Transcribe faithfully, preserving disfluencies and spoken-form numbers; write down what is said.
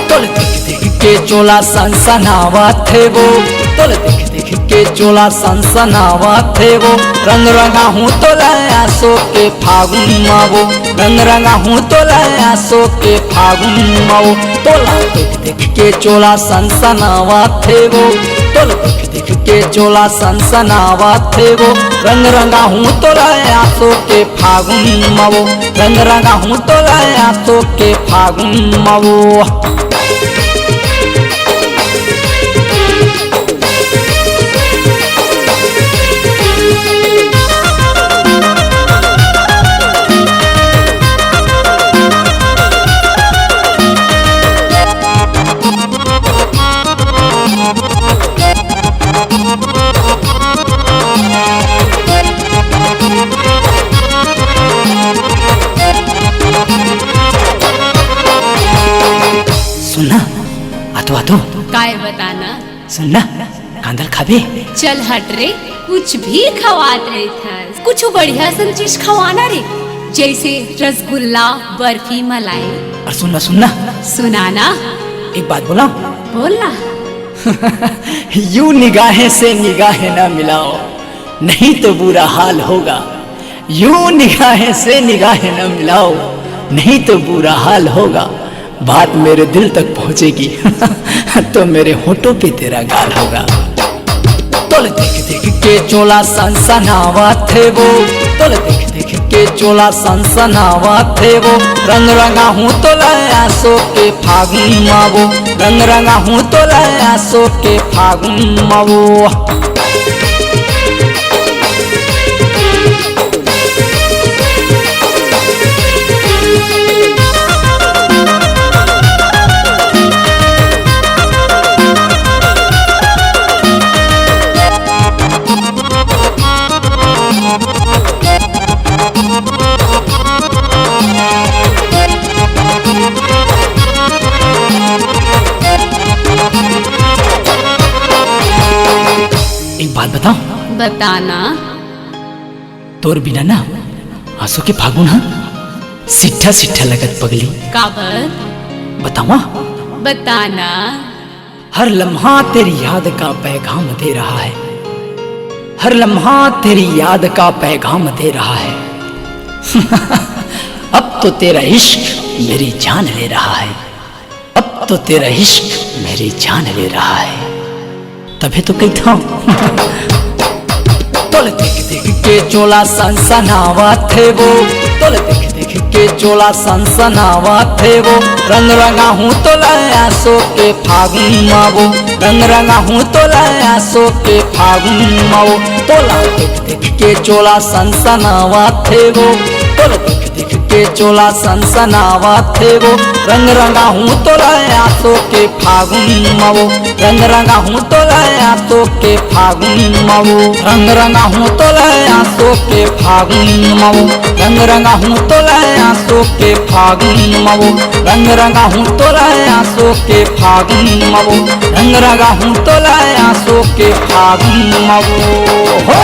तोल देख देख के चोला सनसनावत हे वो, तोल देख देख के चोला सनसनावत हे वो। रंग रंगाहूँ तोला आसो के फागुन मा वो, रंग रंगाहूँ तोला आसो के फागुन मा वो। तोला देख देख के चोला सनसनावत हे वो, तोला देख देख के चोला सनसनावत हे वो। रंग रंगाहूँ तोला आसो के फागुन मा वो, रंग रंगाहूँ तोला आसो के फागुन मा वो। सुन ना, आतो आतो। काय बताना? सुन ना, कांदा ल खाबे? चल हट रे, कुछ भी खवात रहिथस। कुछ बढ़िया सन चीज खवाना रे, जैसे रसगुल्ला, बर्फी, मलाई। अरे सुन ना, सुन ना। सुनाना। एक बात बोला? बोलना। यूं निगाहें से निगाहें ना मिलाओ, नहीं तो बुरा हाल होगा। यूं निगाहें से निगाहें ना मिलाओ, नहीं तो बुरा हाल होगा। बात मेरे दिल तक पहुंचेगी तो मेरे होठों पे तेरा गाल होगा। तोल देख देख के चोला सनसनावत हे वो, तोल देख देख के चोला सनसनावत हे वो। रंग रंगाहूँ तोला आसो के फागुन मा वो, रंग रंगाहूँ तोला आसो के फागुन मा वो। एक बात बताओ। बताना। तोर बिना ना आसो के फागुन हा सिट्ठा सिट्ठा लगत पगली। काबर? बतावा। बताना। हर लम्हा तेरी याद का पैगाम दे रहा है, हर लम्हा तेरी याद का पैगाम दे रहा है। अब तो तेरा इश्क मेरी जान ले रहा है, अब तो तेरा इश्क मेरी जान ले रहा है। तभे तो कहिथंव। तोल देख देख के चोला सनसनावत हे वो, तोल देख देख के चोला सनसनावत हे वो। रंग रंगाहूँ तोला आसो के फागुन मा वो, रंग रंगाहूँ तोला आसो के फागुन मा वो। तोला देख देख के चोला सनसनावत हे वो, तोला देख देख के चोला सनसनावत हे वो। रंग रंगाहूँ तोला आसो के फागुन मा वो, रंग रंगाहूँ तोला आसो के फागुन मा वो, रंग रंगाहूँ तोला आसो के फागुन मा वो, रंग रंगाहूँ तोला आसो के फागुन मा वो, रंग रंगाहूँ तोला आसो के फागुन मा वो, रंग रंगाहूँ तोला आसो के फागुन मा वो। हो।